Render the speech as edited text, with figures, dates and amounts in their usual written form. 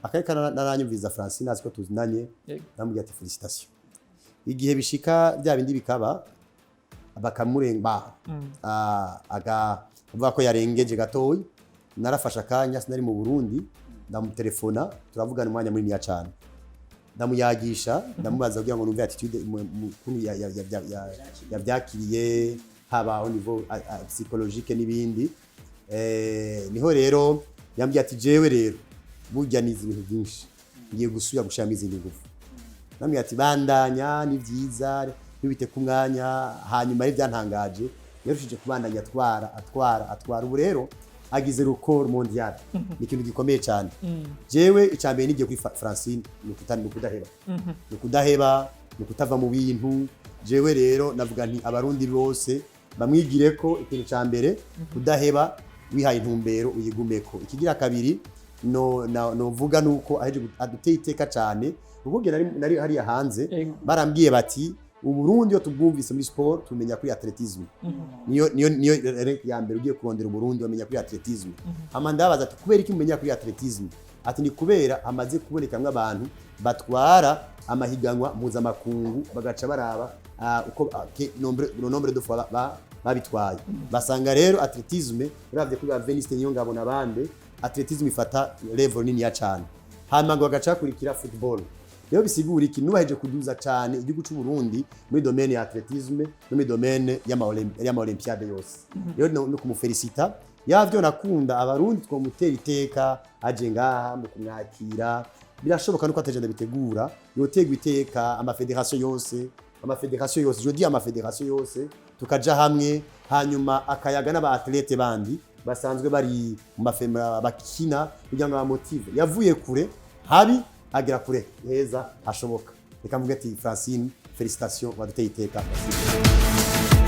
Akareka naranyumviriza Francine, azi ko tuzinanye. Namubwiye ati: "Félicitations." Igihe bishika bya bindi bikaba, bakamurenga, aga avuga ko yarengeje gatoyi, narafashe akanya, sinari mu Burundi, ndamutelefona, turavugana umwanya munini cyane, ndamuyagisha, ndamubaza kugira ngo numve attitude ukuntu yavyakiriye, haba au niveau psychologique n'ibindi. Niho rero yambwiye ati: "Jewe rero burya nize ibintu byinshi, ngiye gusubira gushiramo izindi ngufu." Namubwiye ati: "Bandanya, ni byiza, ntibite ku mwanya." Hanyuma ari byantangaje, yarushije kubandanya atwara, atwara, atwara. Ubu rero agize record mondial, ni ikintu gikomeye cyane. Jewe icambere nigiye kuri Francine ni ukudaheba, ni ukudaheba, ni ukutava mu bintu. Jewe rero navuga nti Abarundi bose bamwigire ko ikintu ca mbere, kudaheba, wihaye intumbero uyigumeko. Ikigira kabiri no novuga nuko aheje aduteye iteka cyane, kuko nge nari hariya hanze, barambwiye bati: "Uburundi iyo tubwumvise muri sport tumenya kuri athlétisme, niyo rank ya mbere. Ugiye kurondera Uburundi bamenya kuri athlétisme." Hama ndabaza ati: "Kubera iki mumenya kuri athlétisme?" Ati: "Ni kubera hamaze kubonekamwo abantu batwara amahiganwa mpuzamakungu, bagaca baraba uko le nombre de fois babitwaye, basanga rero athlétisme, uravye kuri ba Veniste Niyongabo n'abandi, athlétisme ifata level niniya cane, hanyuma ngo bagaca bakurikira football." Rero bisigura iki? Nubaheje kuduza cane igihugu c'u Burundi muri domaine ya athlétisme no muri domaine y'ama olympiade yose. Rero no kumufelicita yavyo nakunda Abarundi twomutera iteka aje ngaha mu kumwakira. Birashoboka nuko atagenda bitegura, yotegwa iteka amafédération yose, amafédération yose, je dis amafédération yose, tukaja hamwe, hanyuma akayaga n'aba athlète bandi basanzwe bari mu mafema bakina kugira ngo bamotive. Yavuye kure habi, agera kure heza hashoboka. Reka mvuge ati: "Francine, félicitations, waduteye iteka." Merci.